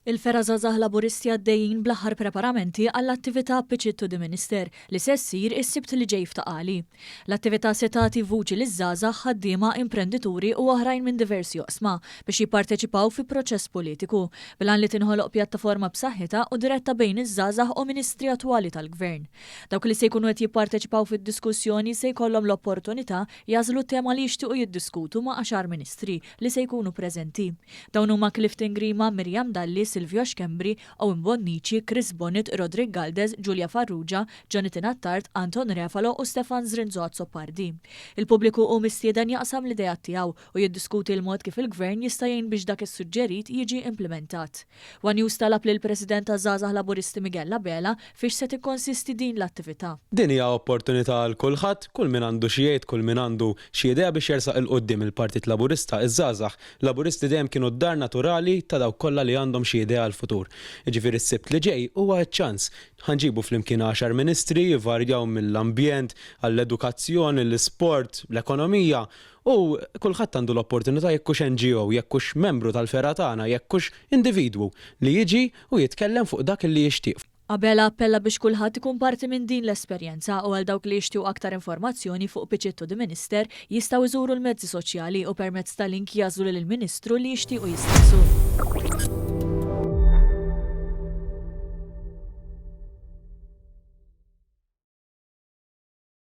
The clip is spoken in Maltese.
Il-Fergħa Żgħażagħ Laburisti għaddejjin bl-aħħar preparamenti għall-attività Pitch It to the Minister li se ssir is-Sibt li ġej f'Ta' Qali. L-attività se tagħti vuċi liż-żgħażagħ, ħaddiema, imprendituri u oħrajn minn diversi oqsma biex jipparteċipaw fi proċess politiku, bil-għan li tinħoloq pjattaforma b'saħħitha u diretta bejn iż-żgħażagħ u ministri attwali tal-Gvern. Dawk li se jkunu qed jipparteċipaw fid-diskussjoni se jkollhom l-opportunità jagħżlu t-tema li jixtiequ jiddiskutu ma' għaxar ministri li se jkunu preżenti. Dawn huma Clifton Grima, Miriam Dalli, Silvio Schembri, Owen Bonnici, Chris Bonett, Roderick Galdes, Julia Farrugia, Jonathan Attard, Anton Refalo u Stefan Zrinzo Azzopardi. Il-pubbliku hu mistieden jaqsam l-ideat tiegħu u jiddiskuti l-mod kif il-Gvern jista' jgħin biex dak issuġġerit jiġi implimentat. One News talab lill-President taż-Żgħażagħ Laburisti Miguel Abela fiex se tikkonsisti din l-attività. Din hija opportunità għal kulħadd, kull min għandu xi jgħid, kull min għandu xi idea biex jersaq 'il quddiem. Il-Partit Laburista, iż-żgħażagħ Laburisti dejjem kienu d-dar naturali ta' dawk kollha li għandhom xi idea għall-futur. Jiġifieri s-Sibt li ġej huwa ċ-ċans. Ħa nġibu flimkien għaxar ministri, jvarjaw mill-ambjent, għall-edukazzjoni, l-isport, l-ekonomija u kulħadd għandu l-opportunità jekk hux NGO, jekk hux membru tal-fergħa tagħna, jekk hux individwu li jiġi u jitkellem fuq dak li jixtieq. Abela appella biex kulħadd ikun parti minn din l-esperjenza u għal dawk li jixtiequ aktar informazzjoni fuq Pitch It to the Minister jistgħu jżuru l-mezzi soċjali u permezz ta' link jagħżlu lill-Ministru li jixtiequ jistaqsu.